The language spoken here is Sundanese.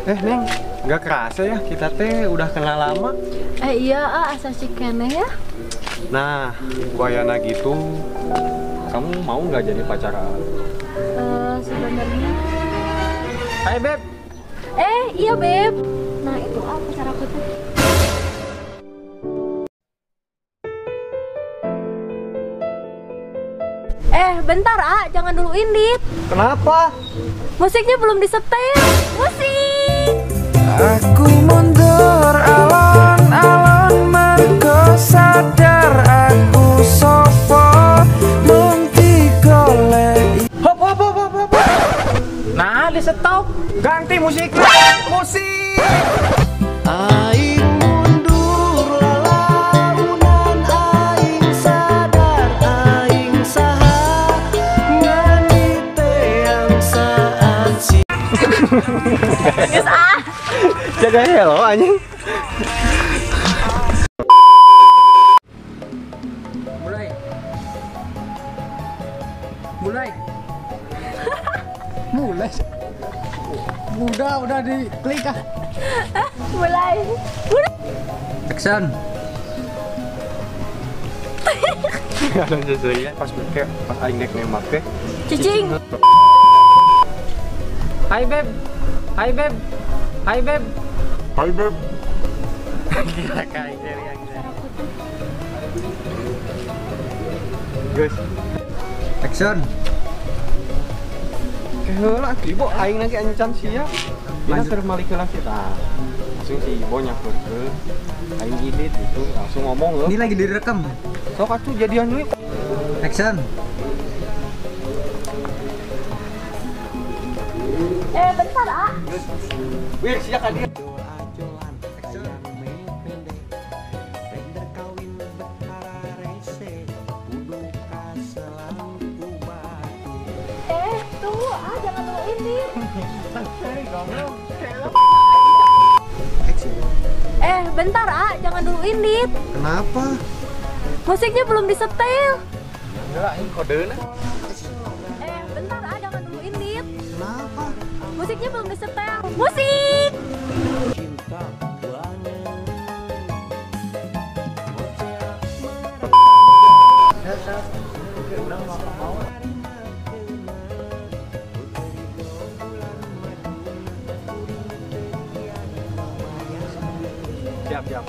Neng, nggak kerasa ya kita teh udah kenal lama. Iya, asa cikeneh ya. Nah, wayana gitu, kamu mau nggak jadi pacar? Sebenarnya. Hai Beb. Iya Beb. Nah itu pacar aku tuh. Bentar jangan dulu indit. Kenapa? Musiknya belum disetel. Musik. Aku mundur alon-alon mergo sadar aku sopo mung digoleki. Hop hop hop hop hop. Nah, di stop. Ganti musiknya. Musik. Aing mundur lalaunan aing sadar aing saha ngan diteang saat si. Geus ah. Jaga hello anjing. Mulai. Mulai. Mulai. Udah diklik ah. Mulai. Action. Ada sesuai pas kayak pas aing nek nembak teh. Cicing. Hai Beb. Hai Beb. Hai Beb. Hai Beb. Gila kayak guys. Action. Heula Ibu aing lagi ancan sia. Dina keur malik heula kita. Langsung si Ibu nyakurkeun. Aing idit gitu, langsung ngomong loh. Ini lagi direkam. Sok atuh jadian we. Action. Bentar ah. Wih, sia ka dieu. Tunggu jangan dulu ini. Bentar jangan dulu indit. Kenapa? Musiknya belum disetel. Enggak, ini kodenya. Bentar jangan dulu indit. Kenapa? Musiknya belum disetel. Musik. Siap, siap.